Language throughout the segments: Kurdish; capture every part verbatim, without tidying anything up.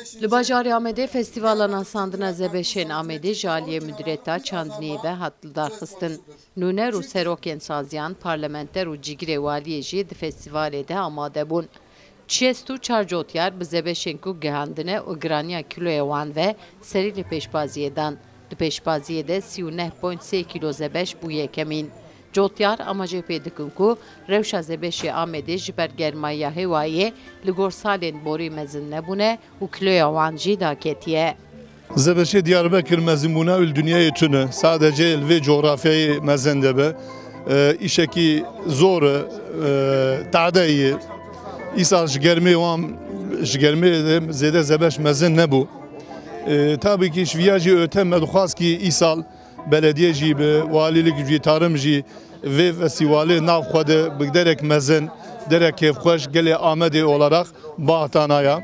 Li bajarê Amedê Festîvala Nasandina Zebeşên Amedê ji aliyê Mudiriyeta Çandiniyê ve hat lidarxistin. Nûner û serokên saziyan, parlamenter û cîgirê waliyê jî di festîvalê de amade bûn. Şêst û çar cotyar bi zebeşên ku gihandine û giraniya kîloya wan ve serî li pêşbaziyê dan. Di pêşbaziyê de sî û neh point sê kîlo zebeş bû yekemîn. Cotyar amajê pê dikin ku rewşa zebeşê Amedê ji ber germayiya hewayê li gor salên borî mezin nebûne û kiloya wan jî daketiye. Zebeşê Diyarbekir mezinbûna û li dinyayê tune. Sadece li vê coğrafyayê mezin dibe. E, îşekî zor e, e, tadeyî. Îsal ji germê wan, ji germê de zêde zebeş mezin nebû. E, tabii ki ji viya jî öte me dixwast ki îsal belediye jî bi, valilik jî, tarım jî vê festîvalê nav xwe de bi derek mezin, derek kêfxweş gelê Amedê olarak bahtana ya.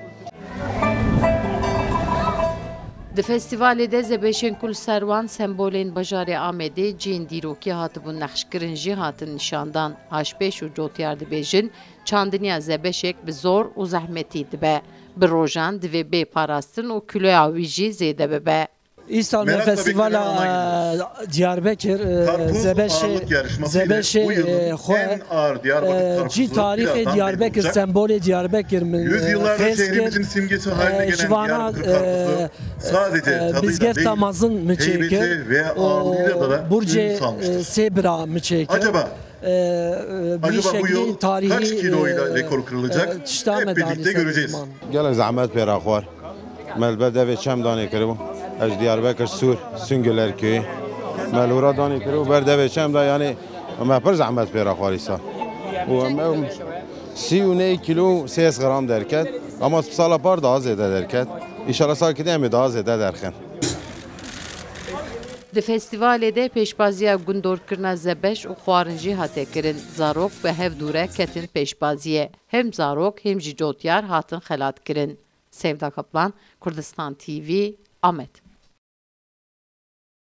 Di festîvalê de zebeşên ku li ser wan sembolên bajarê Amedê, cihên dîrokî hatibûn nexşkirin jî hatin nîşandan. Haşpêş û cotyar dibêjin, çandiniya zebeşek bi zor û zehmetî dibe. Bi rojan divê bê parastin û kiloya wî jî zêde bibe. Îsal me Merakla festîvala, beklenen ana yemeğimiz. E, Diyarbekir, e, Karpuz zebeşê, ağırlık yarışması ile zebeşê, bu yılın e, xwe, en ağır Diyarbakır e, karpuzu cî tarîxê birazdan Diyarbekir, belli olacak. Sembolê Diyarbekir min, e, Yüzyıllardır xêz şehrimizin kir, simgesi haline e, gelen ji vana, Diyarbakır karpuzu e, sadece e, tadıyla mizgefta değil, mezin min çêkir heybeti ve û ağırlığıyla da burcê, ün salmıştır. E, Sêbira min çêkir. Acaba, e, e, vî acaba bu şeklî yıl tarîhî, kaç kiloyla e, rekor kırılacak? E, tişta me danî ser ziman. Hep birlikte göreceğiz. Gelek zehmet pê re xwar. Me li ber devê çem danê kiribû. Ez ji Diyarbekir Sûr, Süngüler köyü. Me li wira danê kiribû ber devê çem de, yanî me pir zehmet pê re xwar îsal. Û em ew sî û neh kilo sês gram derket. Ama sala par daha zêde derket. Înşallah salkê din em ê daha zêde derxin. Di festîvalê de pêşbaziya gundorkirina zebeş û xwarin jî hate kirin. Zarok bi hev dûre ketin pêşbaziyê. Hem zarok hem jî cotyar hatin xelatkirin. Sevda Kaplan, Kurdistan T V, Amed.